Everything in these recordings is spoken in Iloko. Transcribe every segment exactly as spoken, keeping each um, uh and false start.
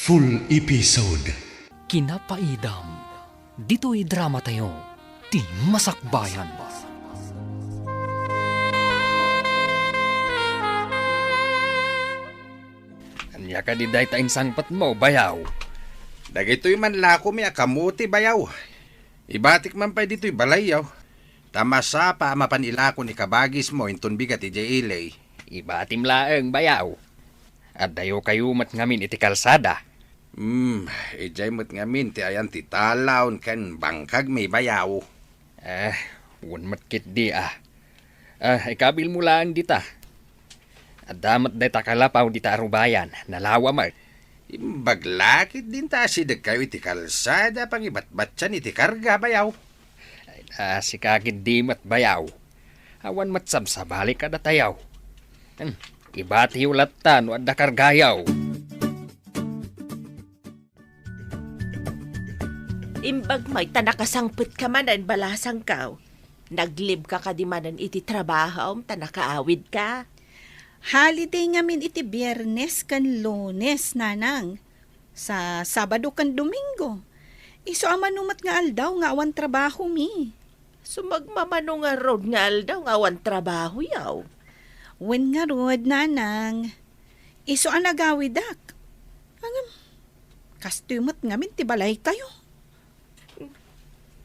Full episode. Kinapaidam, ditoy dramatayo, ti Masakbayan. Ania kadi dayta insangpetmo, bayaw? Dagitoy man lakomi a kamote, bayaw. Ibatik man pay ditoy balayyo. Ta masapa a mapan ilako ni kabagismo inton bigat idiay ili. Ibatim laeng, bayaw. Addayo kayo met ngamin iti kalsada. Hmm, idiay met ngamin ti ayan ti talaw ken bangkagmi, bayaw. Eh, wen met ketdi a. Ah, ikabilmo laeng dita. Adda met dayta kalapaw dita a rubayan, nalawa met. Imbag la ketdin ta asidegkayo iti kalsada, pangibatbatian iti karga, bayaw. Ay, a, sika ketdi met, bayaw. Awan met sabsabali kadatayo. Hmm, ibatiyo latta no adda kargayo. Imbag met ta nakasangpetka manen, balasangko. Naglibka kadi manen iti trabahom ta nakaawidka? Holiday ngamin iti Biernes ken Lunes, nanang. Sa Sabado ken Domingo. Isu a mano met nga aldaw nga awan trabahomi. Sumagmamano ngarud nga aldaw nga awan trabahoyo? Wen ngarud, nanang. Isu a nagawidak. Ngem, kastoy met ngamin ti balaytayo.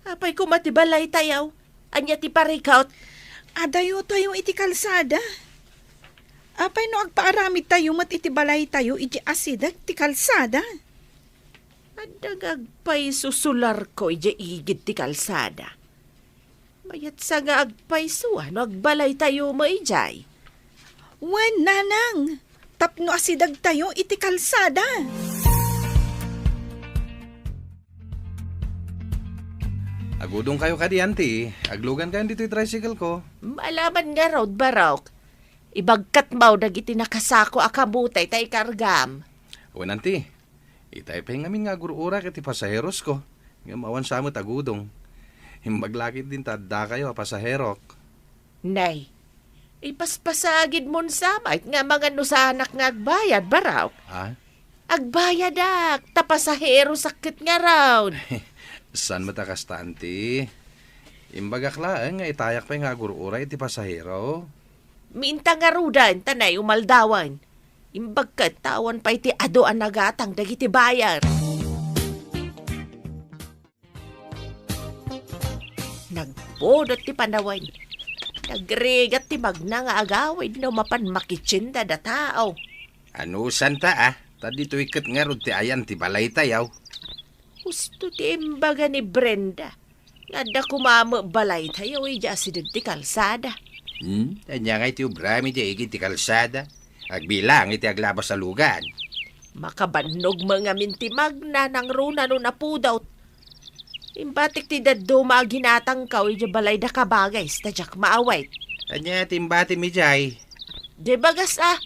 Apay koma ti balaytayo? Ania ti parikut? Adayotayo iti kalsada. Apay no agpaaramidtayo met iti balaytayo idiay asideg ti kalsada? Adda nga agpayso solarko idiay igid ti kalsada. Mayat sa nga agpayso a no agbalaytayo met idiay. Wen, nanang, tapno asidegtayo iti kalsada. Agudongkayo kadi, anti. Aglugankayon ditoy tricycle ko. Maalaman ngarud, Barok. Ibagkatmo dagiti nakasako a kamote ta ikargam. Wen, anti. Itay pay ngamin nga agur-urak iti pasaherosko. Ngem awan sa met agudong. Imbag la ketdin ta addakayo a pasaherok. Nay, ipaspasagidmon sa met nga amangan no saanak nga agbayad, Barok. Ha? Agbayadak, ta pasaherosak ket ngarud. Saan met a kasta, anti? Imbagak laeng nga itayak pay nga agur-uray iti pasahero. Minta ngaruden, ta nay umaldawen. Imbag ket ta awan pay ti adu a nagatang dagiti bayar. Nagpudot ti panawen. Nagrigat ti magna nga agawid no mapan makitienda datao. Anusanta a, ta ditoy ket ngarud ti ayan ti balaytayo. Husto ti imbaga ni Brenda nga adda koma met balaytayo idiay asideg ti kalsada. Hmm? Ania ngay ti obrami idiay igid ti kalsada? Agbilang iti aglabas a lugan. Makabannog met ngamin ti magna nangruna no napudot. Imbatik ti dadduma a ginatangko idiay balay da kabagis ta diak maawit. Ania ti imbatim idiay? Di bagas a.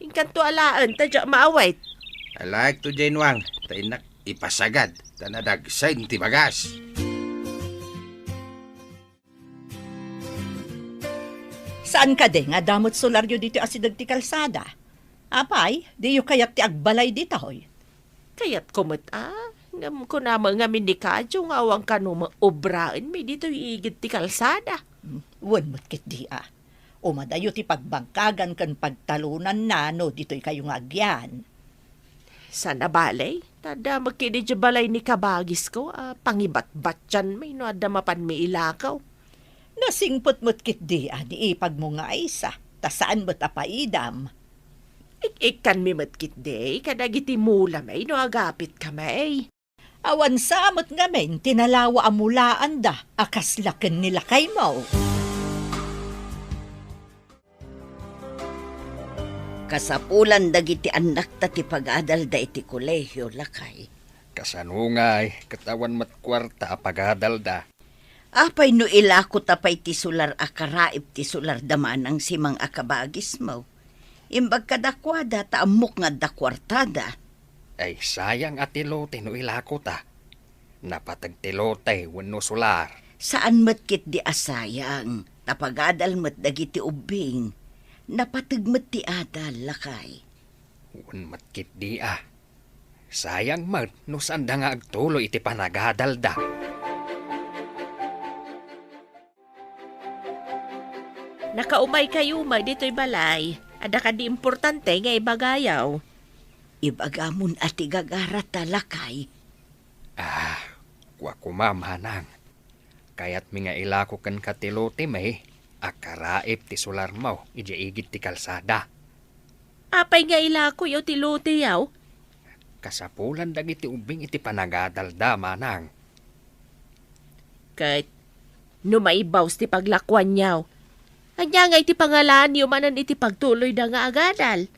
Inkanto alaen ta diak maawit. Alaekto diay nuang, ta innak ipasagad, ta nadagsen ti bagas. Saan kadi nga adda met solaryo ditoy asideg ti kalsada? Apay, diyo kayat ti agbalay ditoy? Kayatko met a, ngem kunam ngamin ni Kadyo nga awan kano met obraenmi ditoy igid ti kalsada. Hmm, wen met ketdi a. Umadayo ti pagbangkagan ken pagtalonanna no ditoykayo nga agyan. Sana balay, ta adda met ketdi diay balay ni kabagisko a pangibatbatianmi no adda mapanmi ilako. Nasingpet met ketdi a ni ipagmo nga Aisa, ta saan met a paidam. Ik-ikkanmi met ketdi kadagiti mulami no agapitkami. Awan sa met ngamin ti nalawa a mulaanda a kasla ken ni lakaymo. Kasapulan dagiti annakta ti pagadalda iti kolehio, lakay. Kasano ngay, ket awan met kuarta a pagadalda? Apay no ilakota pay ti solar a karaib ti solar da manang Simang a kabagismo? Imbag kadakuada ta ammok nga adda kuartada. Ay, sayang a ti lote no ilakota. Napateg ti lote wenno solar. Saan met ketdi a sayang, ta pagadal met dagiti ubbing. Napateg met ti adal, lakay. Wen met ketdi a. Sayang met no saanda nga agtuloy iti panagadalda. Nakaumaykayo met ditoy balay. Adda kadi importante nga ibagayo? Ibagamon a ti gagarata, lakay. Ah, kua koma, manang. Kayatmi nga ilako kenka ti lotemi a karaip ti solarmo idiay igid ti kalsada. Apay nga ilakoyo ti loteyo? Kasapulan dagiti ubbing iti panagadalda, manang. Ket no maibaus ti paglakuanyo, ania ngay ti pangalaanyo manen iti pagtuloyda nga agadal?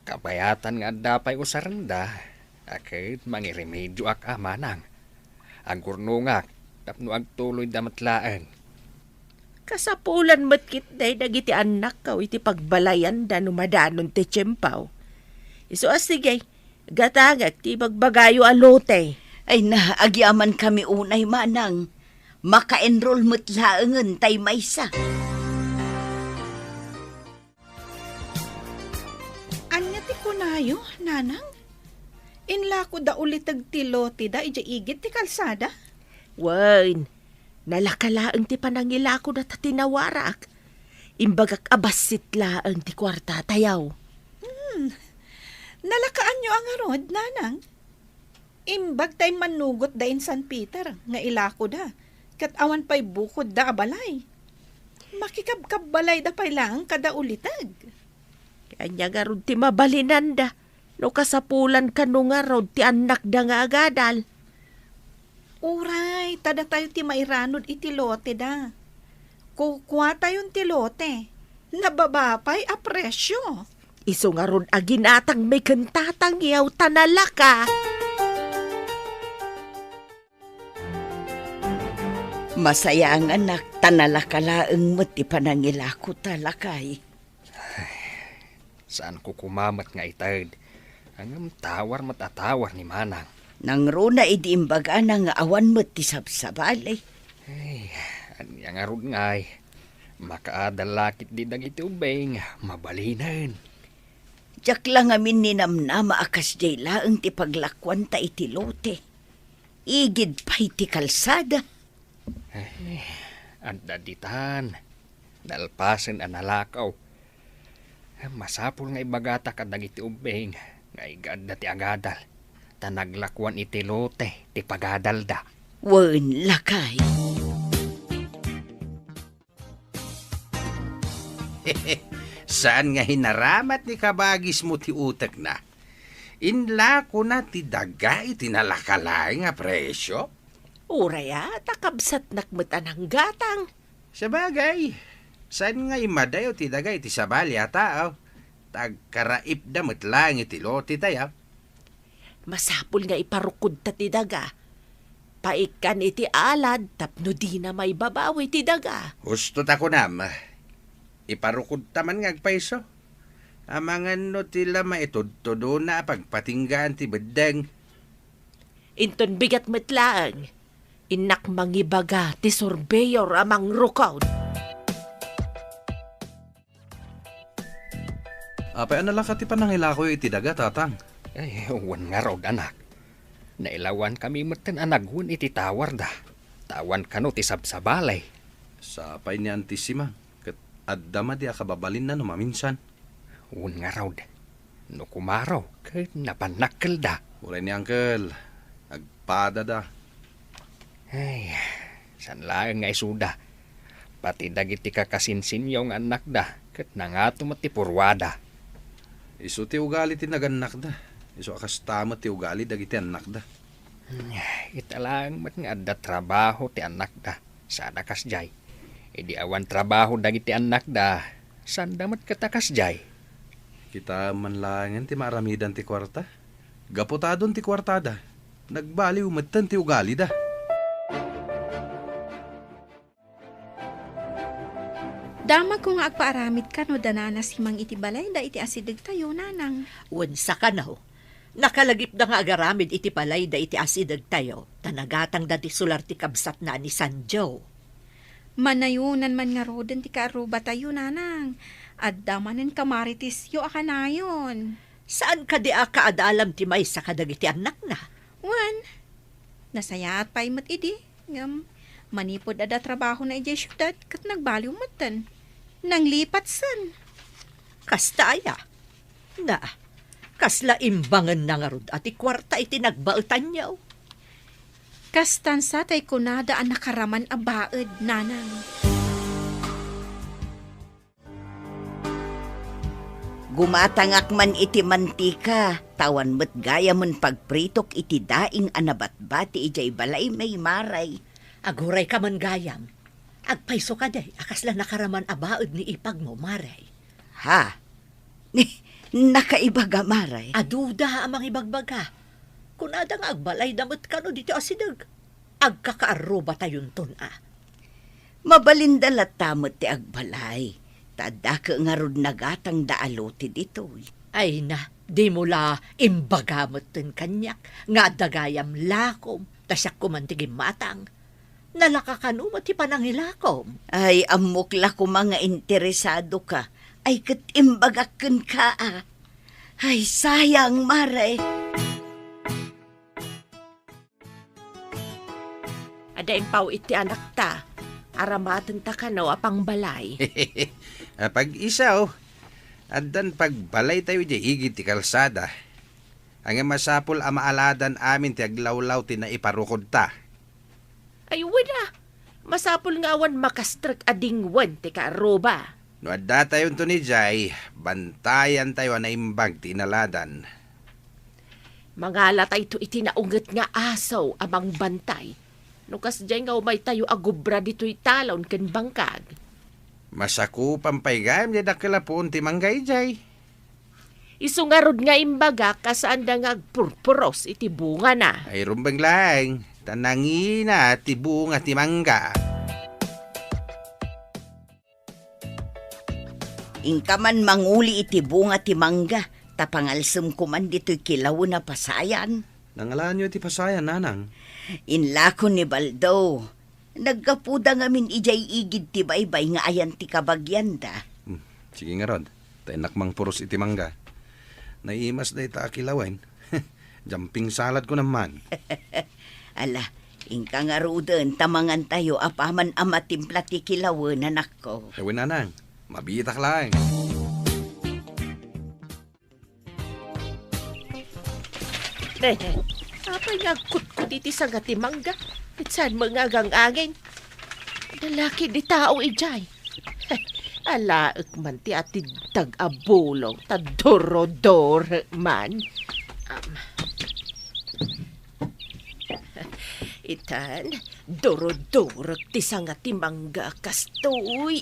Kabayatan nga adda pay usarenda, a ket mangiremedioak a manang. Agurnongak tapno agtuloyda met laeng. Kasapulan met ketdi dagiti annakko iti pagbalayanda no madanon ti tiempo. Isu a sige, gatangek ti ibagbagayo a lote. Ay na, agyamankami unay, manang. Maka-enroll met laengen tay maysa. Ania ti kunayo, nanang? Inlakoda uliteg ti loteda idiay igid ti kalsada? Wen, nalaka laeng ti panangilakoda ta tinawarak. Imbagak a bassit laeng ti kuartatayo. Hmm. Nalakaanyo a ngarud, nanang? Imbag ta immannugotda in San Peter nga ilakoda, ket awan pay bukodda a balay. Makikabkabbalayda pay laeng kada uliteg. Ania ngarud ti mabalinanda no kasapulan kano ngarud ti annakda nga agadal? Uray, ta datayo ti mairanod iti loteda. Kukuatayon ti lote. Nababa pay a presio. Isu ngarud a ginatangmi ken tatangyo ta nalaka. Masayanganak ta nalaka laeng met ti panangilakota, lakay. Saanko koma met nga ited. Ngem tawar met a tawar ni manang. Nangruna idi imbagana nga awan met ti sabsabali. Ay, ania ngarud ngay? Makaadal la ketdi dagiti ubbing, mabalinen. Diak la ngamin ninamnama a kasdiay laeng ti paglakuanta iti lote. Igid pay ti kalsada. Ay, adda ditan. Nalpasen a nalakaw. Masapul nga ibagata kadagiti ubbing nga igadda ti agadal, ta naglakuan iti lote ti pagadalda. Wen, lakay. Saan nga hinaramat ni kabagismo ti utekna? Inlakona ti daga iti nalaka laeng a presio? Uray a, ta kabsatnak met a nanggatang. Sabagay, saan nga immadayo ti daga iti sabali a tao? Ta agkaraipda met laeng iti lotetayo. Masapul nga iparukodta ti daga. Paikkan iti alad tapno dina maibabawi ti daga. Husto ta kunam, iparukodta man nga agpayso. Amangan no ti la maitudtudona a pagpatinggaan ti beddeng. Inton bigat met laeng, innak mangibaga ti surveyor a mangrukod. Apay a nalaka ti panangilakoyo iti daga, tatang? Ay, wen ngarud, anak. Nailawankami metten a nagwen iti tawarda. Ta awan kano ti sabsabali. Sapay ni Auntie Sima, ket adda madi a kababalinna no maminsan. Wen ngarud, no kumaro, ket napannakkelda. Uray ni Uncle, agpadada. Ay, saan laeng nga isuda. Pati dagiti kakasinsinyo nga annakda, ket nangato met ti purruada. Isu ti ugali ti nagannakda. Isu a kasta met ti ugali dagiti annakda. Hmm, ita laeng met nga adda trabaho ti annakda. Sada kasdiay. Idi awan trabaho dagiti annakda, sanda met ket a kasdiay. Kitaem man laengen ti maaramidan ti kuarta. Gapu ta adun ti kuartada, nagbaliw metten ti ugalida. Damagko nga agpaaramid kano da Nana Simang iti balayda iti asidegtayo, nanang. Wen sakano, nakalagipda nga agaramid iti balayda iti asidegtayo, ta nagatangda ti solar ti kabsatna a ni Sanjo. Manayonan man ngaruden ti kaarrubatayo, nanang. Adda manen kamaritisyo a kanayon. Saan kadi a kaadalam ti maysa kadagiti annakna? Wen, nasayaat pay met idi, ngem manipud adda trabahona idiay siudad ket nagbaliw metten. Nanglipatsen. Kasta aya? Na, kasla imbangenna ngarud a ti kuarta iti nagbaetanyo? Kastan sa tay kunada a nakaraman a baed, nanang. Gumatangak man iti mantika, ta awan met gayamen pagpritok iti daing a nabatbati idiay balaymi, Maray. Agurayka man gayam. Agpayso kadi a kasla nakaraman a baed ni ipagmo, Maray? Ha? Ni, nakaibaga, Maray? Aduda a mangibagbaga. Kunada nga agbalayda met kano ditoy asideg. Agkakaarrubatayon ton a. Mabalinda latta met ti agbalay, ta adda ket ngarud nagatangda a lote ditoy. Ay na, dimo la imbaga metten kaniak nga adda gayam lakom, ta siak koma ti gimmatang. Nalaka kano met ti panangilakom? Ay, ammok la koma nga interesadoka. Ay, ket imbagak kenka a. Ay, sayang, Maray. Adda impaw iti anakta. Aramatenta kano a pangbalay. Apag-isaw, addan pagbalaytayo idiay igid ti kalsada. Ngem masapul a maaladan amin ti aglawlaw ti naiparukodta. Ay, wen a. Masapul nga awan makastrek a dingwen ti kaarruba. No addatayonton idiay, bantayantayo a naimbag ti inaladan. Mangalatayto iti naunget nga aso a mangbantay. No kasdiay nga umaytayo agubra ditoy talon ken bangkag. Masakupan pay gayam diay dakkel a puon ti mangga idiay. Isu ngarud nga imbagak a saanda nga agpurpuros iti bungana. Ay, rumbeng laeng, ta nangina ti bunga ti mangga. Inka man manguli iti bunga ti mangga, ta pangalsemko man ditoy kilawen a pasayan. Nangalaanyo iti pasayan, nanang? Inlako ni Baldo. Naggapuda ngamin idiay igid ti baybay nga ayan ti kabagianda. Hmm, sige ngarud, ta innak mangpuros iti mangga. Naimas dayta a kilawen. Jumping salad ko naman. Ala, inka ngaruden ta mangantayo apaman a matimpla ti kilawen, anakko. Ay, wen, nanang. Mabiitak laeng. Apay nga agkutkot iti sanga ti mangga? Ket saan met nga agang-angin? Adda la ketdi tao idiay. Alaek man ti atidtag a bulong ta durodorek man. Am. Itan, durodorek ti sanga ti mangga kastoy.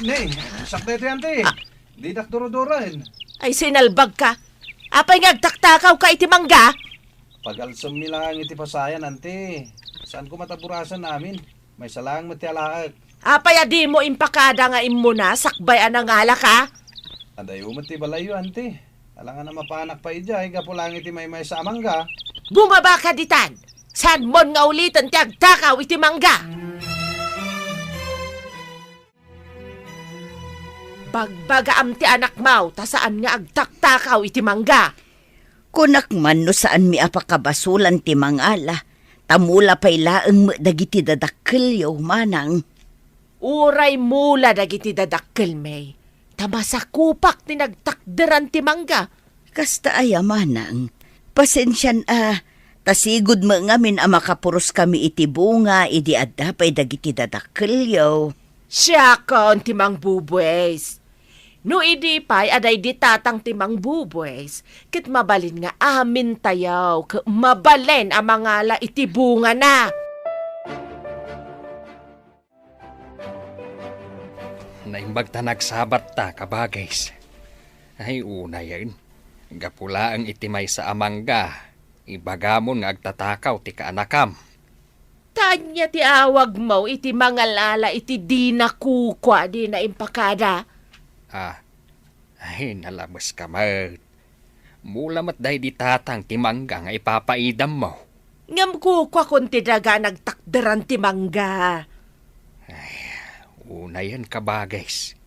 Ne, sakto iti, ante. Ah. Didak durodoren. Ay, sinalbagka. Apay nga agtaktakawka iti mangga? Pagalsemmi laeng iti pasayan, ante. Saanko met a burasen amin. Maysa laeng met ti alaek. Apay a dimo impakada nga immuna sakbay a nangalaka? Adayo met ti balayyo, ante. Alangan a mapanak pay idiay gapu laeng iti maymaysa a mangga. Bumabaka ditan! Saanmon nga uliten ti agtakaw iti mangga? Bagbagaam ti anakmo ta saan nga agtaktakaw iti mangga. Kunak man no saanmi a pakabasolan ti mangala, ta mula pay laeng met dagiti dadakkelyo, manang. Uray mula dagiti dadakkelmi, ta masakupak ti nagtakderan ti mangga. Kasta aya, manang? Pasensian a, ta sigud met ngamin a makapuroskami iti bunga idi adda pay dagiti dadakkelyo. Siakon ti mangbubuis. No idi pay a daydi tatang ti mangbubuis, ket mabalin nga amintayo ket mabalin a mangala iti bungana. Naimbag ta nagsabatta, kabagis. Ay, unayen. Gapu laeng iti maysa a mangga, ibagamon nga agtatakaw ti kaanakam. Ta ania ti awagmo iti mangalala iti dina kukua, dina impakada? Ah, ay, nalabeska met. Mula met daydi tatang ti mangga nga ipapaidammo. Ngem kukuakon ti daga nagtakderan ti mangga. Ay, unayen, kabagis.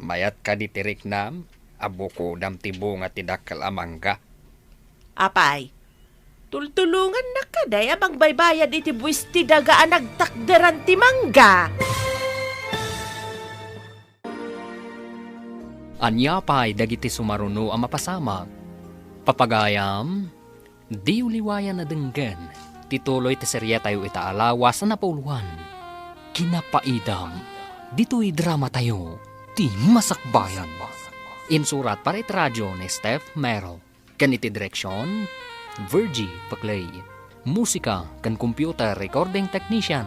Mayat kadi ti riknam? a bukodam ti bunga ti dakkel a mangga. Apay, tultulongannak kadi a mangbaybayad iti buis ti daga a nagtakderan ti mangga? Ania pay dagiti sumaruno a mapasamak? Papagayam, diyo liwayan a denggen ti tuloy ti seriatayo ita a lawas a napauluan, Kinapaidam, ditoy dramatayo, Ti Masakbayan. Insurat para iti radio ni Steph Mero. Ken iti direksion, Virgie Paclay. Musika ken computer recording technician,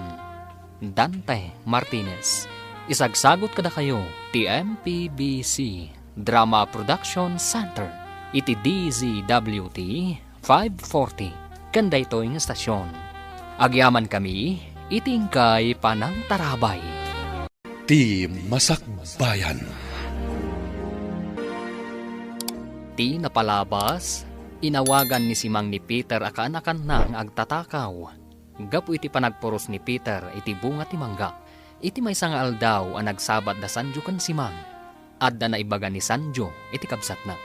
Dante Martinez. Isagsagut kadakayo ti M P B C Drama Production Center iti D Z W T five forty ken daytoy nga estasion. Agyamankami iti inkay panangtarabay. Ti Masakbayan. Ti napalabas, inawagan ni Simang ni Peter a kaanakanna nga agtatakaw gapu iti panagpuros ni Peter iti bunga ti mangga. Iti maysa nga aldaw a nagsabat da Sanjo ken Simang, adda naibaga ni Sanjo iti kabsatna.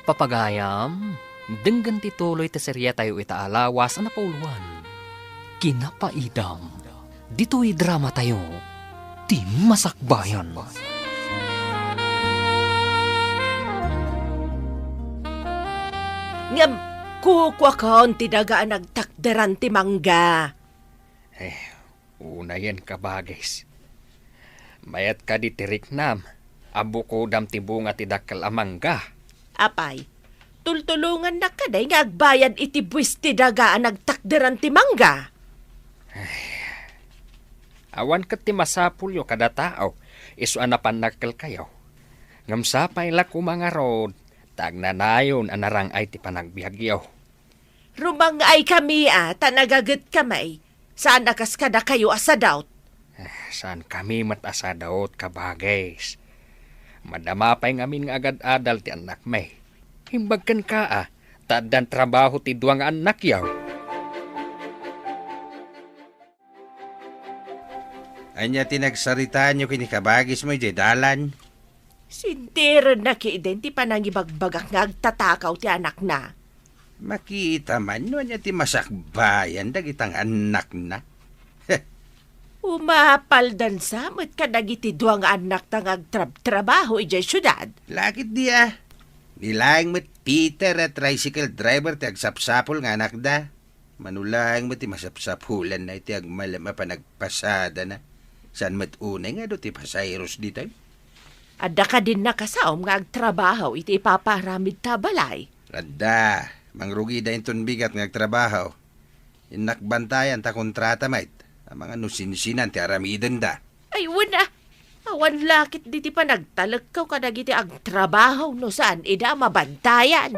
Papagayam, denggen ti tuloy ti seriatayo ita a lawas a napauluan, Kinapaidam. Ditoy dramatayo, Ti Masakbayan. Ngem, kukuakon ti daga a nagtakderan ti mangga. Eh, unayen, kabagis. Mayat kadi ti riknam a bukodam ti bunga ti dakkel a mangga? Apay, tultulongannak kadi nga agbayad iti buis ti daga a nagtakderan ti mangga? Awan ket ti masapulyo kada tao isu a napannakkelkayo. Ngem sapay la koma ngarud ta agnanayon a narang-ay ti panagbiagyo. Rumang-aykami a ta nagagetkami, saan a kas kadakayo a sadaut. Eh, saankami met a sadaut, kabagis. Madama pay ngamin nga agad-adal ti annakmi. Imbag kenka a, ta addan trabaho ti dua nga annakyo. Ania ti nagsaritaanyo ken ni kabagismo idiay dalan? Sinterenna ketdin ti panangibagbagak nga agtatakaw ti anakna. Makita man no ania ti masakbayan dagita nga annakna. Umapaldansa met kadagiti dua nga annakta nga agtrabtrabaho idiay siudad. Lakit di a. Ni laeng met Peter a tricycle driver ti agsapsapul nga anakda. Mano laeng met ti masapsapulanna iti agmalem a panagpasadana. Saan met unay nga adu ti pasairos ditoy? Adda kadin nakasaom nga agtrabaho iti ipapaaramidta a balay? Adda, mangrugida inton bigat nga agtrabaho. Innak bantayan ta kontrata met. Amangan no sinsinan ti aramidenda. Ay, wen a! Awan lakit diti panagtalekkaw kadagiti agtrabaho no saan ida a mabantayan.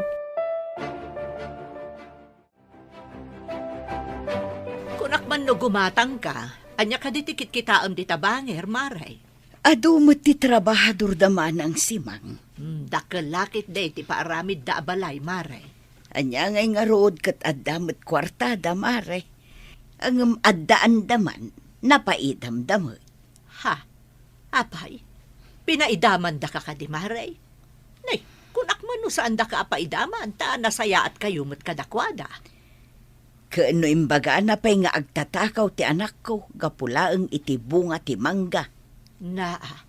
Kunak man no gumatangka, ania kadi ti kitkitaem dita banger, Mare? Adu met ti trabahador da manang Simang. Hmm, dakkel lakit da iti paaramidda a balay, Mare. Ania ngay ngarud ket adda met kuartada, Mare. Ngem addaanda man, napaidamda met. Ha? Apay, pinaidamandaka kadi, Mare? Nay, kunak man no saandaka a paidaman, ta nasayaatkayo met kadakuada. Ken no imbagana pay nga agtatakaw ti anakko gapu laeng iti bunga ti mangga. Naa,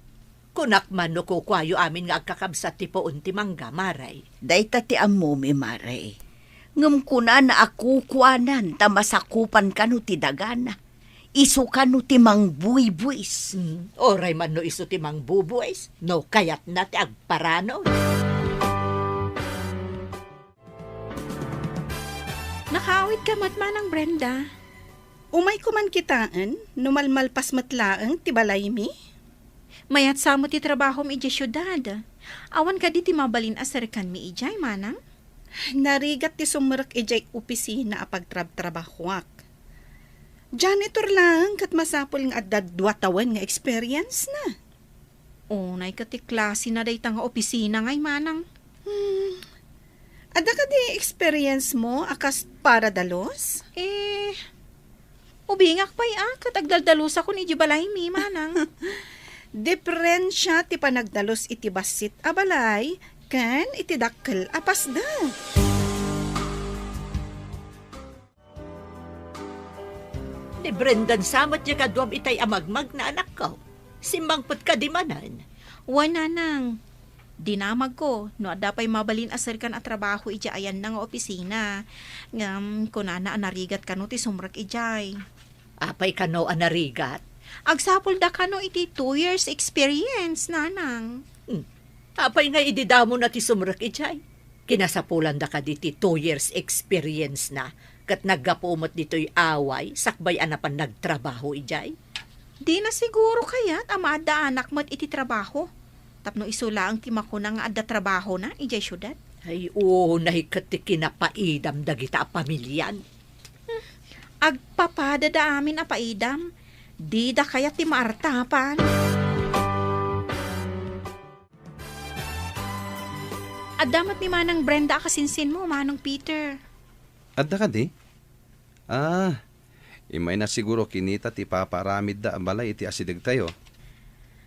kunak man no kukuayo amin nga agkakabsat ti puon ti mangga, Mare. Dayta ti ammomi, Mare. Ngem kunana a kukuanan ta masakupan kano ti dagana. Isu kano ti mangbuibuis. Hmm, uray man no isu ti mangbubuis, no kayatna ti agparano. Nakaawidka met, Manang Brenda. Umayko man kitaen no malmalpas met laeng ti balaymi. Mayat sa met ti trabahom idiay siudad. Awan kadi ti mabalin a serkanmi idiay, Manang? Narigat ti sumrek idiay opisina a pagtrabtrabahoak. Janitor laeng ket masapul nga adda dua tawen nga experience na. Unay ket ti klasena dayta nga opisina ngay, Manang. Hmm. Adda kadi experience mo a kas paradalos? Eh, ubingak pay a, ket agdaldalosakon idiay balaymi, Manang. Diperensia ti panagdalus iti bassit a balay ken iti dakkel a pasda. Ni Brendan sa met diay kaduam itay a magmagna, anakko. Simmangpet kadi manen? Wen, nanang. Dinamagko no adda pay mabalin a serkan a trabaho idiay ayanna nga opisina. Ngem kunana a narigat kano ti sumrek idiay. Apay kano a narigat? Agsapulda kano iti two years experience, nanang. Hmm. Apay nga idi damona ti sumrek idiay? Kinasapulanda kadi ti two years experience na, ket naggapu met ditoy away sakbay a napan nagtrabaho idiay? Dina siguro kayat a maaddaanak met iti trabaho, tapno isu laeng ti makuna nga adda trabahona idiay siudad. Ay, unay ket ti kinapaidam dagita a pamilian. Hmm, agpapadada amin a paidam, dida kayat ti maartapan. Adda met ni Manang Brenda a kasinsinmo, Manong Peter. Adda kadi? Ah, immayna siguro kinita ti ipapaaramidda a balay iti asidegtayo.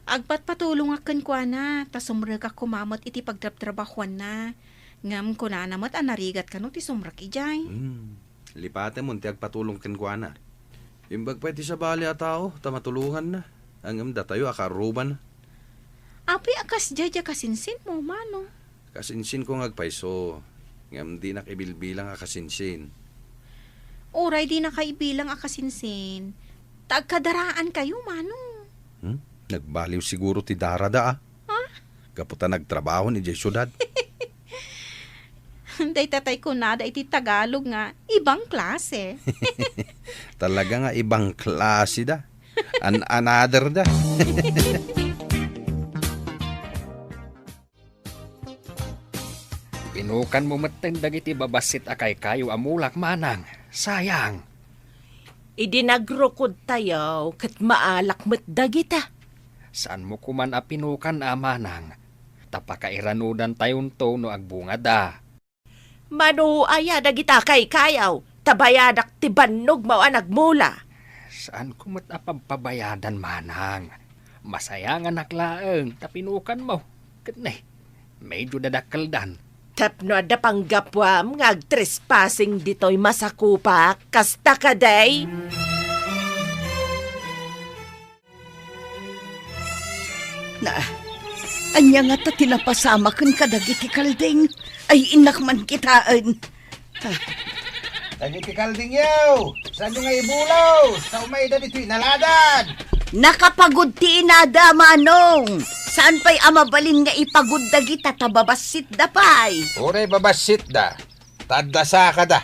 Agpatpatulongak kenkuana, ta sumrekak koma met iti pagtrabtrabahuanna. Ngem kunana met a narigat kano ti sumrek idiay. Hmm, lipatemon ti agpatulong kenkuana. Imbag pay ti sabali a tao, ta matulonganna. Ngem datayo a kaarrubana. Apay a kasdiay diay kasinsinmo, Manong? Kasinsinko nga agpayso, ngem dinak ibilbilang a kasinsin. Uray dinaka ibilang a kasinsin, ta agkadaraankayo, Manong. Hmm? Nagbaliw siguro ti darada, ah. Ha? Gapu ta nagtrabaho idiay siudad. Dayta tay kunada iti Tagalog nga ibang klase. Talaga nga ibang klase da. An another da. Pinukanmo metten dagiti babassit a kaykayo a mulak, Manang. Sayang. Idi nagrukodtayo, ket maalak met dagita. Saanmo koman a pinukan a, Manang, ta pakairanudantayonto no agbungada. Mano aya dagita kaykayaw, ta bayadak ti bannogmo a nagmula. Saanko met a pagpabayadan, Manang. Masayanganak laeng ta pinukanmo. Ket ne, medyo dadakkeldan. Tapno adda panggapuam nga agtrespassing ditoy masakupak, kasta kadi? Na, ania ngata ti napasamak kadagiti kalding? Ay, innak man kitaen. Ah. Dagiti kaldingyo, saanyo nga ibulaw? Ta umayda ditoy inaladan. Nakapagud ti inada, Manong. Saan pay a mabalin nga ipagud dagita ta babassitda pay? Uray babassitda, ta adda sakada.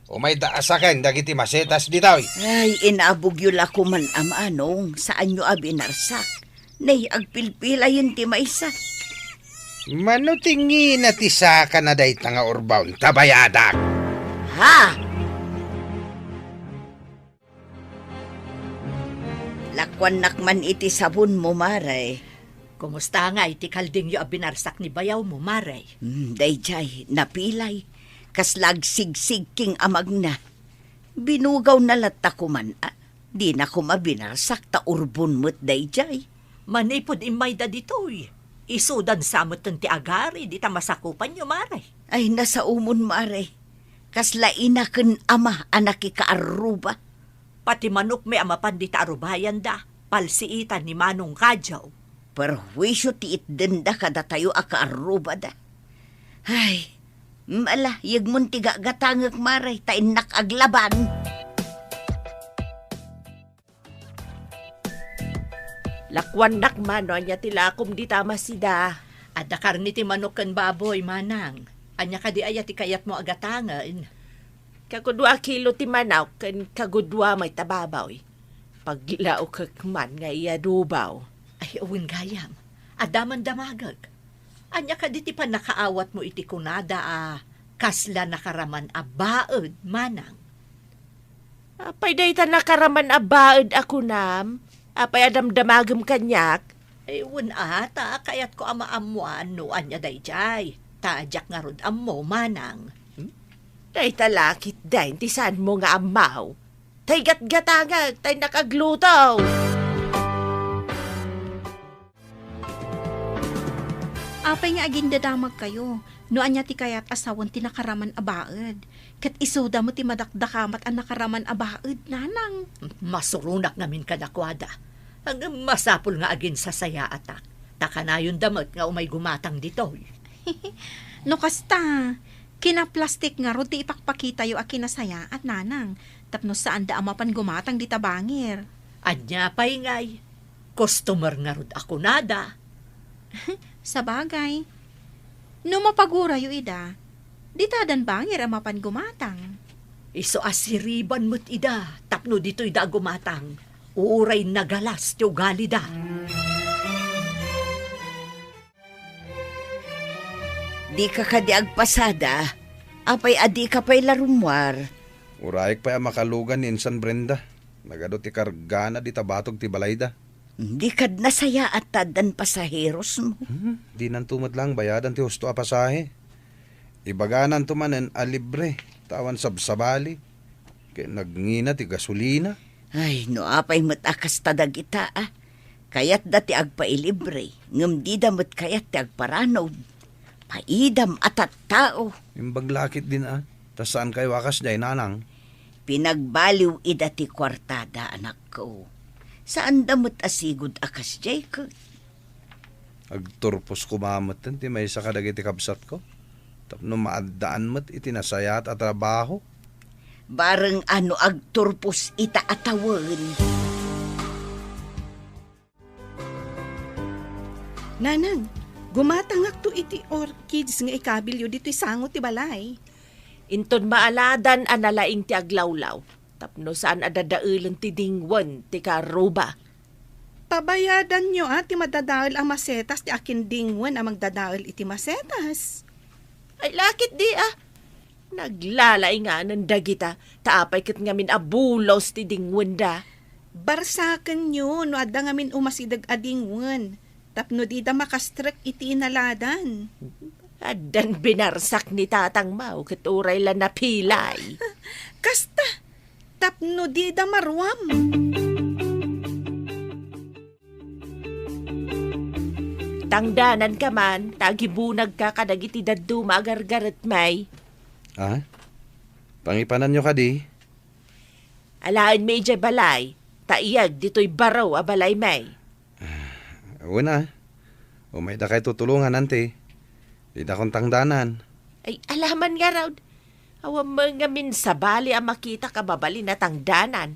Umayda a saken dagiti masetas ditoy. Ay, inabogyo la koman a Manong, saanyo a binarsak. Nay, agpilpilayen ti maysa. Mano ti ngina ti sakana dayta nga urbaon ta bayadak? Ha? Lakuannak man iti sabonmo, Mare. Kumusta ngay ti kaldingyo a binarsak ni bayawmo, Mare? Hmm, daydiay, napilay. Kasla agsigsigking a magna. Binugawna latta koman, a, dina koma binarsak ta urbon met daydiay. Manipud immayda ditoy, isudan sa metten ti agari dita masakupanyo, Mare. Ay, nasaomon, Mare. Kasla ina ken ama a nakikaarruba. Pati manokmi a mapan dita arubayanda, palsiitan ni Manong Kajaw. Perhuisio ti itdenda kadatayo a kaarrubada. Ay, ala, yegmon ti gagatangek, Mare, ta innak aglaban. Lakuannak man no ania ti lakom dita a masida. Adda karne ti manok ken baboy, Manang. Ania kadi aya ti kayatmo a gatangen? Kagudua a kilo ti manok ken kagudua met a baboy. Paglaokek man nga iadubaw. Ay, wen gayam. Adda man damagek. Ania kadi ti pannakaawatmo iti kunada a kasla nakaraman a baed, Manang? Apay dayta nakaraman a baed a kunam? Apay a damdamagem kaniak? Ay, wen a, ta kayatko a maammoan no ania daydiay. Ta diak ngarud ammo, Manang. Hmm? Dayta la ketdin ti saanmo nga ammo. Tay gatgatangek, tay nakagluto. Apay nga agindadamagkayo no ania ti kayat a sawen ti nakaraman a baed? Ket isuda met ti madakdakamat a nakaraman a baed, nanang. Masuronak ngamin kadakuada. Ngem masapul nga aginsasayaatak. Ta kanayonda met nga umay gumatang ditoy. No kasta, kinaplastik ngarud ti ipakpakitayo a kinasayaat, nanang, tapno saanda a mapan gumatang dita bangir. Ania pay ngay? Customer ngarud a kunada. Sabagay, no mapagurayo ida, ditadan bangir a mapan gumatang. Isu a siriban met ida tapno ditoyda a gumatang. Uray nagalas ti ugalida. Dika kadi agpasada? Apay a dika pay la rummuar? Urayek pay a makalugan ni insan Brenda. Nagadu ti kargana dita batog ti balayda. Di kad nasayaat ta addan pasaherosmo. Hmm, dinanto met laeng bayadan ti husto a pasahe. Ibagananto manen a libre, ta awan sabsabali. Ket nagngina ti gasolina. Ay, no apay met a kasta dagita, a. Kayatda ti agpailibre, ngem dida met kayat ti agparanob. Paidam a tattao. Imbag la ketdin, a, ta saankayo a kasdiay, nanang. Pinagbaliw ida ti kuartada, anakko. Saanda met a sigud a kasdiay ket. Agturpos koma metten ti maysa kadagiti kabsatko tapno maaddaan met iti nasayaat a trabaho. Bareng a no agturpos ita a tawen. Nanang, gumatangakto iti orchids nga ikabilyo ditoy sango ti balay. Inton maaladan a nalaing ti aglawlaw, tapno saan a dadaelen ti dingwen ti karuba. Pabayadanyo a ti madadael a masetas ti akindingwen a mangdadael iti masetas. Ay, lakit di, a. Naglalainganan dagita, ta apay ket ngamin a bulos ti dingwenda. Barsakenyo no adda ngamin umasideg a dingwen, tapno dida makastrek iti inaladan. Addan binarsak ni Tatang Mau ket uray la napilay. Kasta, tapno dida maruam. Tangdananka man, ta agibunagka kadagiti dadduma a gargaretmi. A? Pangipananyo kadi? Alaenmi idiay balay, ta iyag ditoy baro a balaymi. A, wen a. Umaydakay tutulongan, anti. Didakon tangdanan. Ay, alaman ngarud. Awan met ngamin sabali a makitak a mabalin a tangdanan.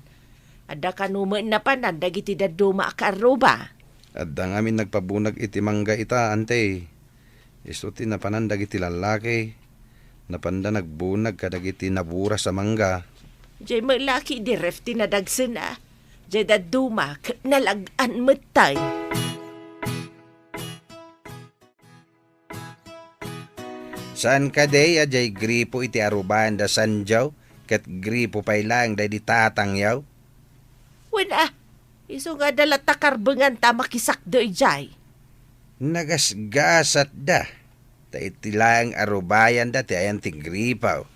Adda kano met napanan dagiti dadduma a karuba. Adda ngamin nagpabunag iti mangga ita, anti. Isu ti napanan dagiti lallaki. Napanda nagbunag kadagiti naburas a mangga. Diay met la idi ref ti nadagsen a. Diay dadduma ket nalag-an metten. Saan kadi a diay gripo iti arubayan da Sanjaw, ket gripo pay laeng daydi Tatangyaw? Wen a, isu nga adda latta karbengan ta makisakdo idiay. Nagasgasatda, ta iti laeng arubayanda ti ayan ti gripo.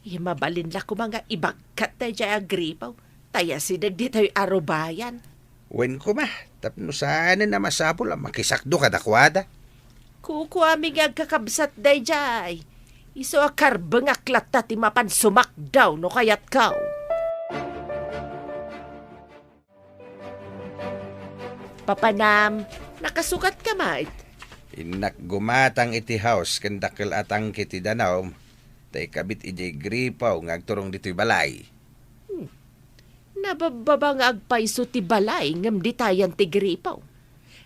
Ay, mabalin la koma nga ibagkatda idiay a gripo. Tay asideg ditoy arubayan. Wen koma, tapno saanen a masapul a makisakdo kadakuada. Kukuami nga agkakabsat daydiay. Isu a karbengak latta ti mapan sumakdaw no kayatko. Papanam, nakasukatka met? Innak gumatang iti house ken dakkel a tangke ti danum, ta ikabit idiay gripo nga agturong ditoy balay. Hmm. Nababbaba nga agpayso ti balay ngem ditayan ti gripo.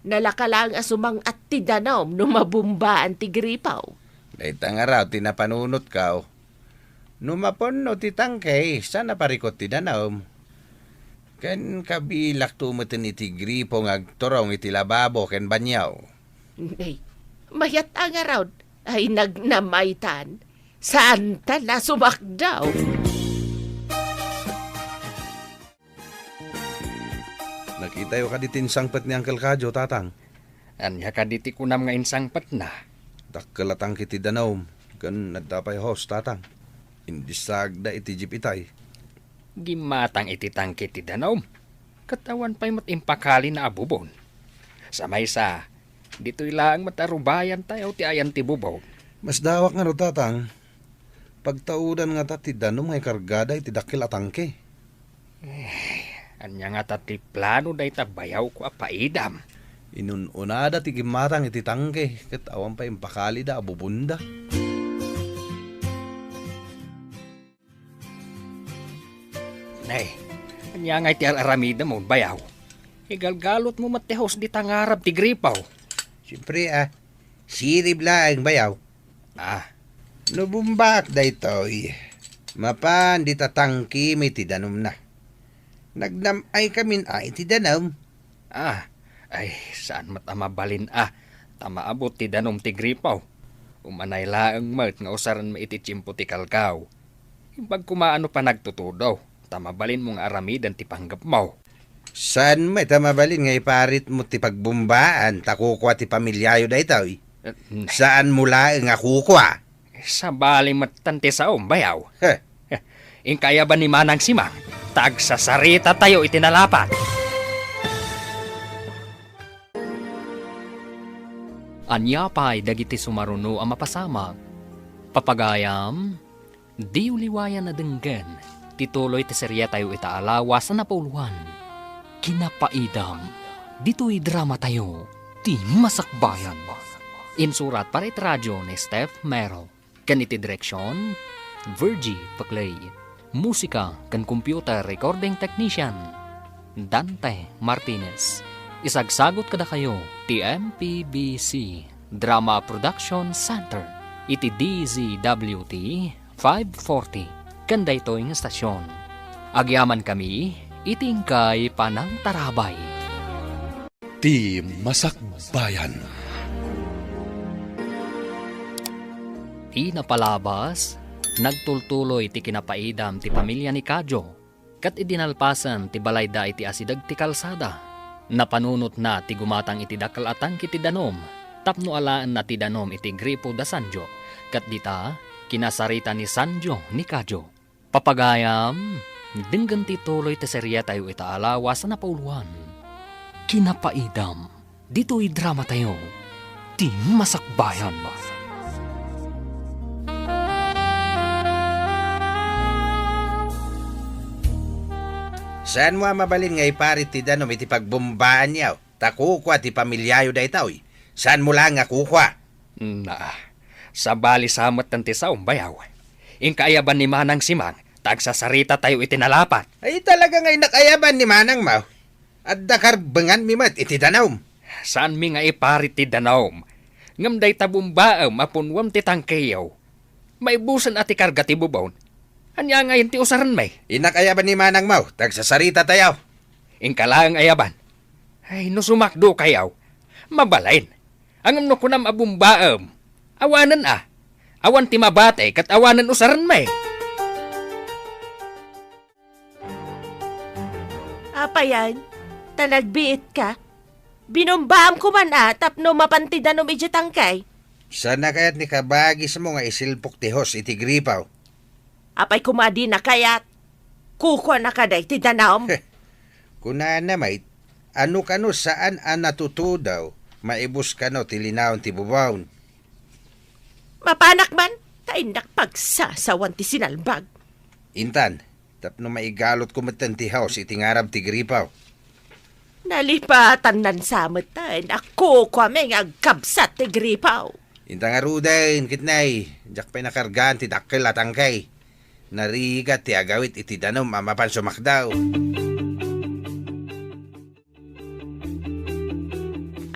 Nalaka laeng a sumang-at ti danum no mabumbaan ti gripo. Dayta ngarud ti napanunotko. No mapunno ti tangke, saan a parikut ti danum. Ken kabilakto meten iti gripo nga agturong iti lababo ken banio. Ay, mayat a ngarud. Ay, nagnamaytan. Saanta a sumakdaw. Nakitayo kadi ti insangpet ni Uncle Kajo, Tatang? Ania kadi ti kunam nga insangpetna? Dakkel a tangke ti danum, ken adda pay hose, Tatang. Indisagda iti jeep itay. Gimmatang iti tangke ti danum, ket awan pay met impakalina a bubon. Sa maysa, Ditoy laeng met a rubayantayo ti ayan ti bubong. Masdawak ngarud, Tatang. Pagtaudan ngata ti danum nga ikargada iti dakkel a tangke. Eh, ania ngata ti plano dayta bayawko a paidam? Inun-unada ti gimmatang iti tangke ket awan pay impakalida a bubonda. Nay, ania ngay ti ar-aramidem, bayaw? Igalgalotmo met ti hose dita ngarab ti gripo. Siempre, a. Sirib laeng, bayaw. Ah. No bumbaak daytoy, mapan dita tangkemi ti danumna. Nagnam-ay kamin a iti danum. Ah, ay, saan met a mabalin a, ta maabut ti danum ti gripo. Umanay laeng met nga usarenmi iti tiempo ti kalkaw. Imbag koma no panagtutudo, ta mabalinmo nga aramiden ti panggepmo. Saan met a mabalin nga iparitmo ti pagbumbaan ta kukua ti pamiliayo daytoy? Eh, n- Saanmo laeng a kukua? Sabali metten ti saom, bayaw. Heh. Inka ayaban ni Manang Simang, ta agsasaritatayo iti nalapat. Ania pay dagiti sumaruno a mapasamak? Papagayam, diyo liwayan a denggen ti tuloy ti seriatayo ita a lawas a napauluan, Kinapaidam, ditoy dramatayo, Ti Masakbayan. Insurat para iti radio ni Steph Mero. Ken iti direksion, Virgie Paclay. Musika ken computer recording technician, Dante Martinez. Isagsagut kadakayo ti M P B C Drama Production Center iti D Z W T five forty ken daytoy nga estasion. Agyamankami iti inkay panangtarabay. Ti Masakbayan. Ti napalabas, nagtultuloy ti kinapaidam ti pamilia ni Kadyo, ket idi nalpasen ti balayda iti asideg ti kalsada, napanunotna ti gumatang iti dakkel a tangke ti danum tapno alaenna ti danum iti gripo da Sanjo, ket dita, kinasarita ni Sanjo ni Kadyo. Papagayam, denggen ti tuloy ti seriatayo ita a lawas a napauluan, Kinapaidam, ditoy dramatayo, Ti Masakbayan. Saanmo a mabalin nga iparit ti danum iti pagbumbaanyo? Ta kukua ti pamiliayo daytoy. Saanmo laeng a kukua? Na, sabali sa metten ti saom, bayaw. Inka ayaban ni Manang Simang, ta agsasaritatayo iti nalapat. Ay, talaga nga innak ayaban ni Manangmo. Adda karbenganmi met iti danum. Saanmi nga iparit ti danum. Ngem dayta bumbaem a punnuem ti tangkeyo. Maibusen a ti karga ti bubon. Ania ngayen ti usarenmi? Innak ayaban ni Manangmo, ta agsasaritatayo. Inka laeng ayaban. Ay, no sumakdokayo, mabalin. Ngem no kunam a bumbaem, awanen a. Awan ti mabati ket awanen usarenmi. Apayan, ta nagbiitka? Binumbaam koman a tapno mapan ti danum idiay tangke. Saan a kayat ni kabagismo nga isilpok ti hose iti gripo? Apay koma a dina kayat? Kukuana kadi ti danum? Kunana met, ano kano saan a natutudaw, maibus kano ti linaon ti bubon. Mapanak man, ta innak pagsasawan ti sinalbag. Intan, tapno maigalotko metten ti hose iti ngarab ti gripo. Nalipatan nan sa metten a kukuami nga agkabsat ti gripo. Inta ngaruden, ket nay, diak pay nakargaan ti dakkel a tangke. Narigat ti agawid iti danum a mapan sumakdaw.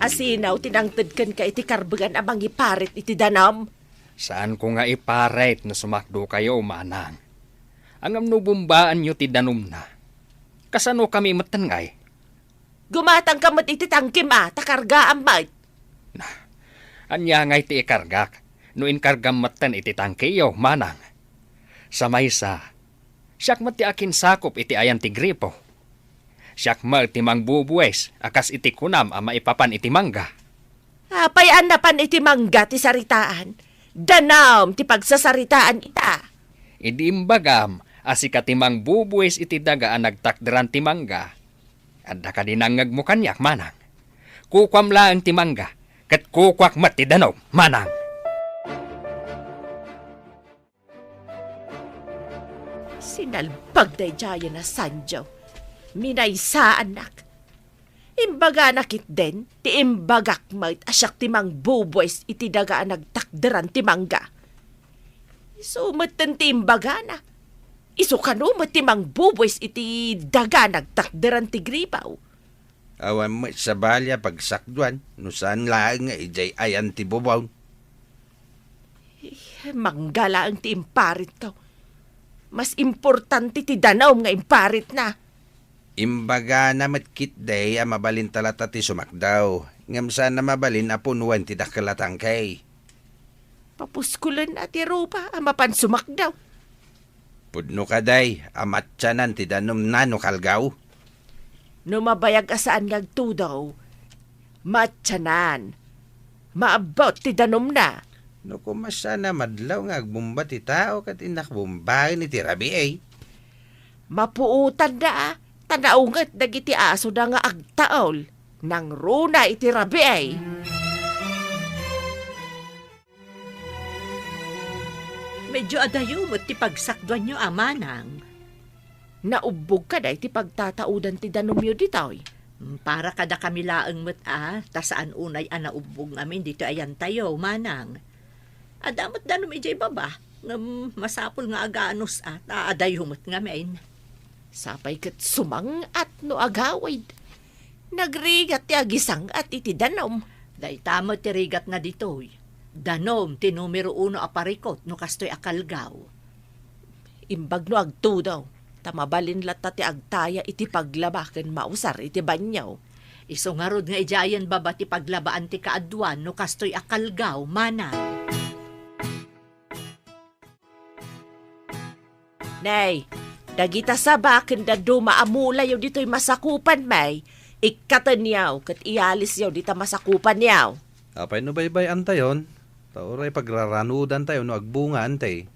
Asino ti nangted kenka iti karbengan a mangiparit iti danum? Saanko nga iparit no sumakdokayo, manang. Ngem no bumbaanyo ti danumna, kasanokami metten ngay? Gumatangka met iti tangkem a, ta kargaam met. Na, ania ngay ti ikargak no inkargam metten iti tangkeyo, manang? Sa maysa, siak met ti akinsakop iti ayan ti gripo. Siak met ti mangbubuis a kas iti kunam a maipapan iti mangga. Apay a napan iti mangga ti saritaan? Danum ti pagsasaritaan ita. Idi imbagam a sika ti mangbubuis iti daga a nagtakderan ti mangga, adda kadi nangngegmo kaniak, manang? Kukuam laeng ti mangga, ket kukuak met ti danum, manang. Sinalbag daydiay a Sancho. Minaysaannak. Imbagana ketdin ti imbagak met a siak ti mangbubuis iti daga a nagtakderan ti mangga. Isu metten ti imbagana. Isu kano met ti mangbubuis iti daga a nagtakderan ti gripaw. Awan met sabali a pagsakduan no saan laeng nga idiay ayan ti bubon. Eh, mangga laeng ti imparitko. Mas importante ti danum nga imparitna. Imbagana met ketdi a mabalinta latta ti sumakdaw, ngem saan a mabalin a punoen ti dakkel a tangke. Papuskulenna ti rupa a mapan sumakdaw. Pudno kadi a matianan ti danumna no kalgaw? No mabayag a saan nga agtudo, matianan. Maabbot ti danumna. No koma saan a madlaw nga agbomba ti tao ket innak bombaen iti rabii. Mapuotanda a, ta naunget dagiti asoda nga agtaol. Nangruna iti rabii. Medyo adayo met ti pagsakduanyo, a manang. Naubbog kadi ti pagtataodan ti danumyo ditoy? Mm, para kadakami laeng met a, ta saan unay a naubbog ngamin ditoy ayantayo, manang. Adda met danum idiay baba, ngem masapul nga aganus a, ta adayo met ngamin. Sapay ket sumang-at no agawid. Nagrigat ti agisang-at iti danum. Dayta met ti rigatna ditoy. Danum ti numero uno a parikut no kastoy a kalgaw. Imbag no agtudo, ta mabalin latta ti agtaya iti paglaba ken mausar iti banio. Isu ngarud nga idiayen baba ti paglabaan ti kaaduan no kastoy a kalgaw, manang. Nay, dagita saba ken dadduma a mulayo ditoy masakupanmi, ikkatenyo ket iyalisyo dita masakupanyo. Apay no baybay-antayon? Ta uray pagraranudantayo no agbungaanti.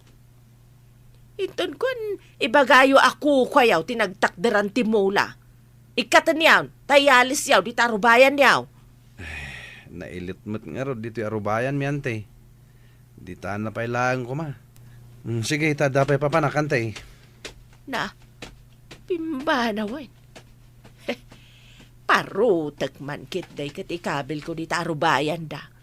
Inton kuen, ibagayo a kukuayo ti nagtakderan ti mula. Ikkatenyo, ta iyalisyo dita arubayanyo. Nailit met ngarud ditoy arubayanmi, anti. Dita na pay laeng koma. Mm, sige, ta adda pay papanak, anti. Na, pimbanawen. Parutek man ketdi ket ikabilko dita arubayanda.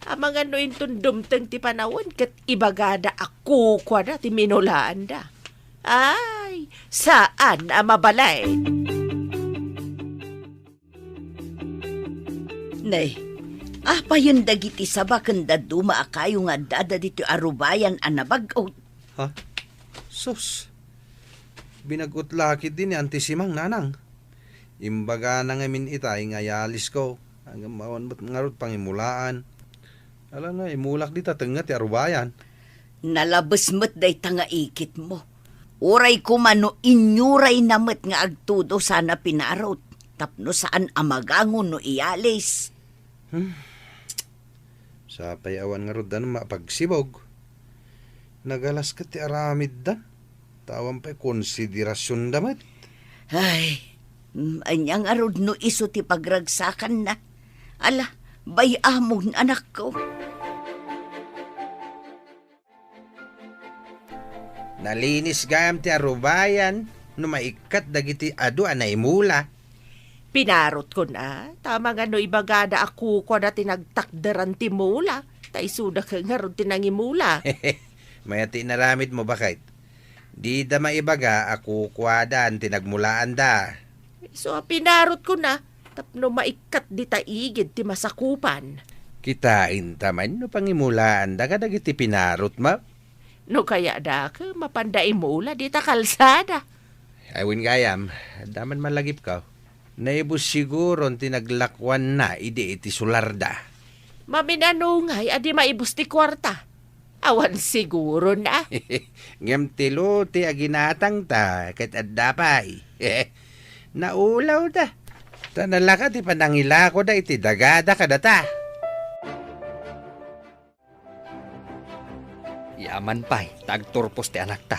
Amangan no inton dumteng ti panawen ket ibagada a kukuada ti minulaanda. Ay, saan a mabalin. Ne, apayen dagiti saba ken dadduma a kayo nga addada ditoy arubayan a nabag-ot? Ha? Sus! Binag-ot la ketdi ni Anti Simang, nanang. Imbagana ngamin itay nga iyalisko. Ngem awan met ngarud pangimulaan. Ala nga, imulak dita tengnga ti arubayan. Nalabes met dayta nga ikitmo. Uray koma no inyurayna met nga agtudo sana pinarut, tapno saan a magango no iyalis. Hmm. Sapay awan ngarud danum a pagsibug. Nagalas ket ti aramidda. Ta awan pay konsiderasionda met. Ay, mm, ania ngarud no isu ti pagragsakanna? Ala, bay-amon, anakko. Nalinis gayam ti arubayan no maikkat dagiti adu a naimula. Pinarutkon a, ta amangan no ibagada a kukuada ti nagtakderan ti mula, ta isuda ket ngarud ti nangimula. Mayat ti inaramidmo, baket. Dida maibaga a kukuadan ti nagmulaanda. Isu a pinarutkon a, tapno maikkat dita igid ti masakupan. Kitaenta man no pangimulaanda kadagiti pinarutmo. No kayatda, mapanda imula dita kalsada. Ay, wen gayam, adda man malagipko. Naibus siguron ti naglakuanna idi iti sularda. Maminanungay a di maibus ti kuarta. Awan sigurona. Ngem ti lote a ginatangta ket adda pay. Naulawda. Ta nalaka ti panangilakoda iti dagada kadata. Yaman pay ta agturpos ti anakta.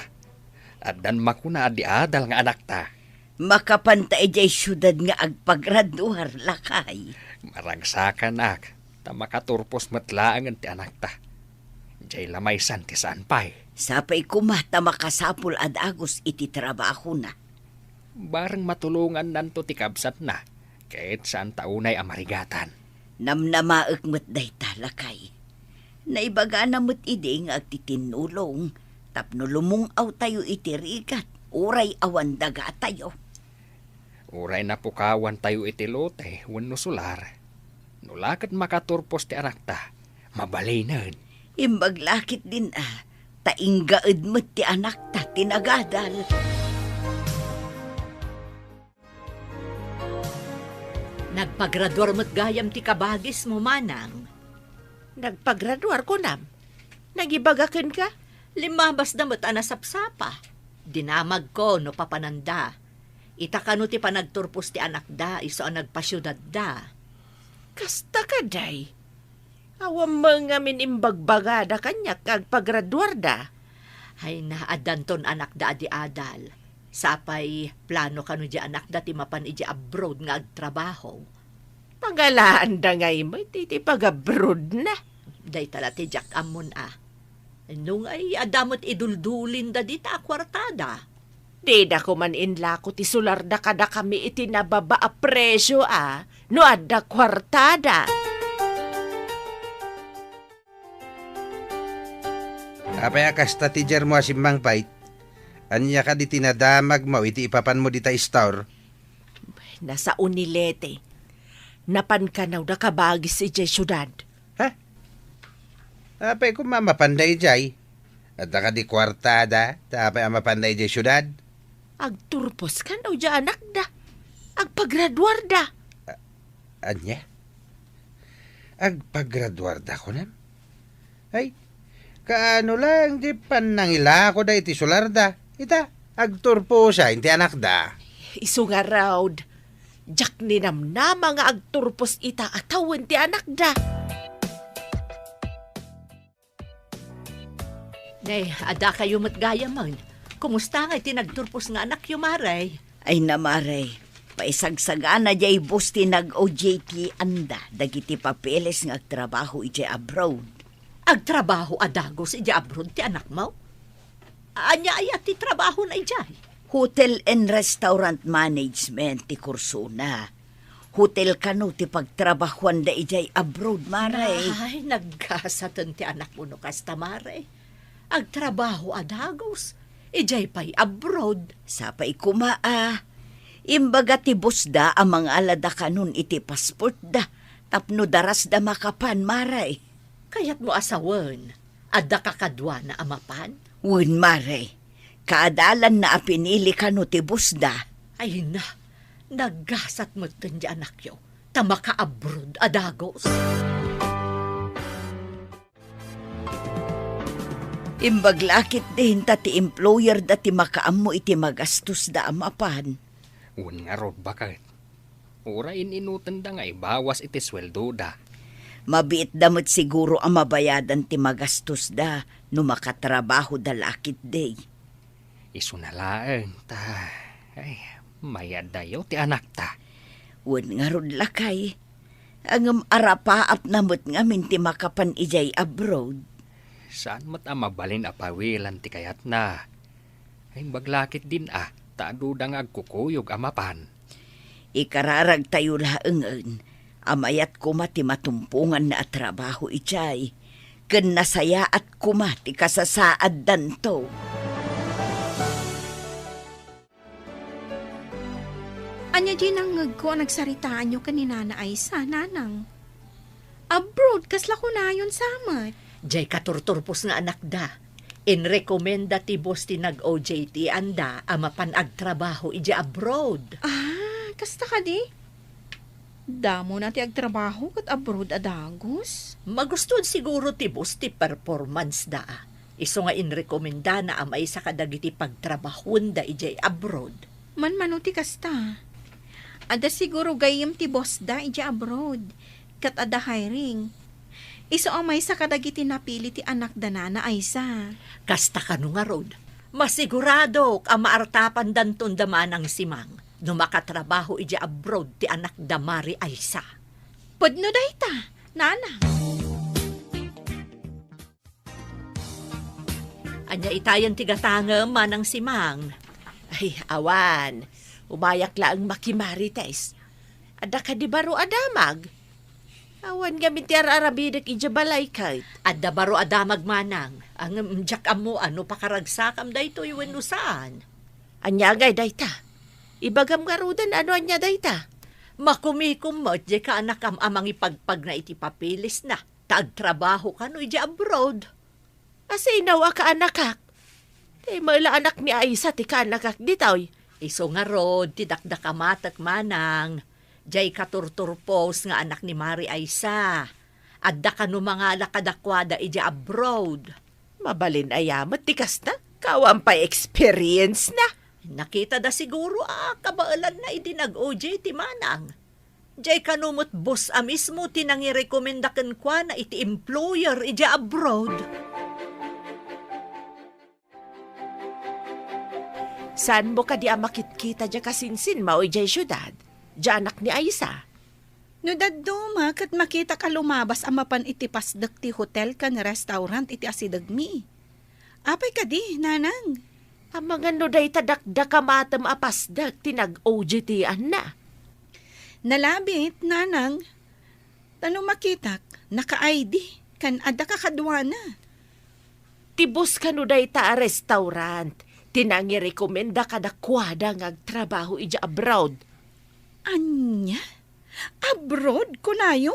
Addan makuna a di adal nga anakta. Makapanta idiay siudad nga agpagraduar, lakay. Maragsakanak. ta makaturpos met laengen ti anakta. Diay la maysan ti saan pay. Sapay koma ta makasapul a dagus iti trabahona. Bareng matulongannanto ti kabsatna, ket saanta unay a marigatan. Namnamaek met dayta, lakay. Naibagana met idi nga agtitinnulong tapno lumung-awtayo iti rigat, uray awan dagatayo. Uray napukawantayo iti lote wenno solar, no la ket makaturpos ti anakta, mabalinen. Imbag la ketdin a, ta inggaed met ti anakta ti nagadal. Nagpagraduar met gayam ti kabagismo, manang. Nagpagraduar, kunam? Nangibaga kenka? Limmabasda met a nasapsapa. Dinamagko no papananda. Ita kano ti panagturpos ti anakda isu a nagpasiudadda. Kasta kadi? Awan met ngamin imbagbagada kaniak nga agpagraduarda. Ay, na, addanton anakda a di adal. Sapay, plano kano di anakda ti mapan iti abroad nga agtrabaho. Pangalaanda ngay met iti pag-abroadna. Dayta la ti diak ammon a. Nungay, adda met iduldulinda dita a kuartada. Dida koma inlako ti solarda kadakami iti nababa a presio a no adda kuartada. Apay a kasta ti diarmo a simmangpet? Ania kadi ti nadamagmo iti ipapanmo dita istor? Nasao ni Leti. Napan kano da kabagis idiay siudad. Ha? Apay koma a mapanda idiay? Adda kadi kuartada, ta apay a mapanda idiay siudad? Agturpos kano diay anakda. Agpagraduarda. A-, ania? Agpagraduarda, kunam? Ay, kaano laeng ti pannangilakoda iti solarda? Ita, agturposa inti anakda. Isu ngarud, diak ninamnama nga agturpos ita a tawen ti anakda. Nay, adda kayo met gayamen. Kumusta ngay ti nagturpos nga anakyo, Mare? Ay na, Mare, paisagsagana diay bus ti nag-O J T-anda dagiti papeles nga agtrabaho idiay abroad. Agtrabaho a dagus idiay abroad ti anakmo? Ania aya ti trabahona idiay? Hotel and Restaurant Management ti kursona. Hotel kano ti pagtrabahoanda idiay abroad, Mare. Ay, naggasaten ti anakmo no kasta, Mare. Agtrabaho a dagus, idiay pay abroad. Sapay koma a. Imbaga ti bosda a mangalada kanon iti passportda tapno darasda makapan, Mare. Kayatmo a sawen, adda kakaduana a mapan? Wen, Mare. Kaadalanna a pinili kano ti bosda. Ay na, naggasat metten ti anakyo, ta maka-abroad a dagus. Imbag la ketdin ta ti employerda ti makaammo iti magastosda a mapan. Wen ngarud, baket. Uray in-inutenda nga ibawas iti sueldoda. Mabiitda met siguro a mabayadan ti magastosda no makatrabahoda la ketdi. Isuna laeng ta, ay, mayaddayo ti anakta. Wen ngarud, lakay, ngem arapaapna met ngamin ti makapan idiay abroad. Saan met a mabalin a pawilan ti kayatna. Imbag la ketdin a, ta aduda nga agkukuyog a mapan. Ikararagtayo laengen a mayat koma ti matumponganna a trabaho idiay, ken nasayaat koma ti kasasaaddanto. Ania diay nangngegko a nagsaritaanyo ken ni Nana Aisa, Nanang? Abroad, kasla kunayon sa met? Diay katurturpos nga anakda. Inrekomenda ti boss ti nag-O J T-anda a mapan agtrabaho idiay abroad. Ah, kasta kadi? Damona ti agtrabaho ket abroad a dagus? Magustuan siguro ti boss ti performance da. Isu nga inrekomendana a maysa kadagiti pagtrabahuenda idiay abroad. Manmano ti kasta? Adda siguro gayyem ti boss da idiay abroad, ket adda hiring. Isu a maysa kadagiti napili ti anakda Nana Aisa. Kasta kano ngarud, masiguradok a maartapandanton da Manang Simang no makatrabaho idiay abroad ti anakda Mari Aisa. Pudno dayta, Nanang. Ania itayen ti gatangem, Manang Simang? Ay, awan. Umayak laeng makimarites. Adda kadi baro a damag? Awan ngamin ti ar-arabidek idiay balay ket. Adda baro a damag, Manang. Ngem diak ammo no pakaragsakam daytoy wenno saan. Ania ngay dayta? Ibagam ngaruden no ania dayta. Makumikom met diay kaanakam a mangipagpagna iti papeles na, ta agtrabaho kano idiay abroad. Asino a kaanakak? Ti met la anakmi a Aisa ti kaanakak ditoy. Isu ngarud ti dakdakamatek, Manang. Diay katurturpos nga anak ni Mari Aisa. Adda kano mangala kadakuada idiay abroad. Mabalin aya met ti kasta? Awan pay experience na. Nakitada siguro a kabaelanna idi nag-O J T, Manang. Diay kano met boss a mismo ti nangirekomenda kenkuana iti employer idiay abroad. Saanmo kadi a makitkita diay kasinsinmao idiay siudad, diay anak ni Aisa? No dadduma ket makitak a lumabas a mapan iti pasdek ti hotel ken restaurant iti asidegmi. Apay kadi, Nanang? Amangan no dayta dakdakamatem a pasdek ti nag-O J T-anna. Nalabit, Nanang. Ta no makitak, naka-I D, ken adda kakaduana. Ti boss kano dayta a restaurant ti nangirekomenda kadakuada nga agtrabaho idiay abroad. Ania? Abroad, kunayo?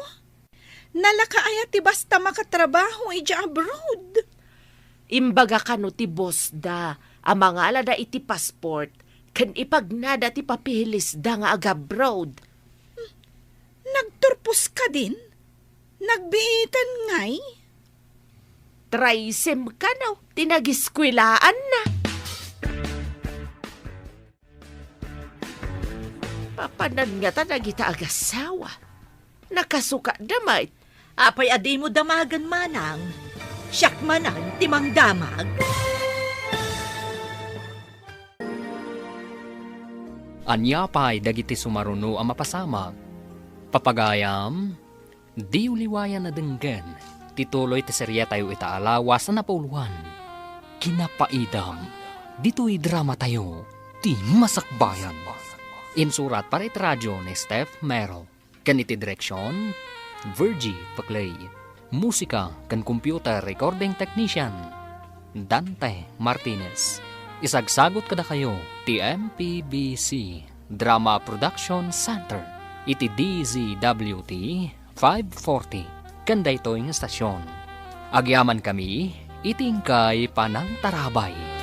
Nalaka aya ti basta makatrabaho idiay abroad? Imbaga kano ti boss da a mangalada iti passport ken ipagnada ti papeles da nga agabroad. Nagturpos kadin? Nagbiitan ngay? Trisim kano ti nagiskuelaanna. Papanan ngata dagita agassawa. Nakasukada met. Apay a dimo damagen, Manang? Siak manen ti mangdamag. Ania pay dagiti sumaruno a mapasamak? Papagayam, diyo liwayan a denggen ti tuloy ti serietayo ita a lawas a napauluan, Kinapaidam, ditoy dramatayo, Ti Masakbayan. Insurat para iti radio ni Steph Mero. Ken iti direksion, Virgie Paclay. Musika ken computer recording technician, Dante Martinez. Isagsagut kadakayo ti M P B C Drama Production Center iti D Z W T five forty ken daytoy nga estasion. Agyamankami iti inkay panangtarabay.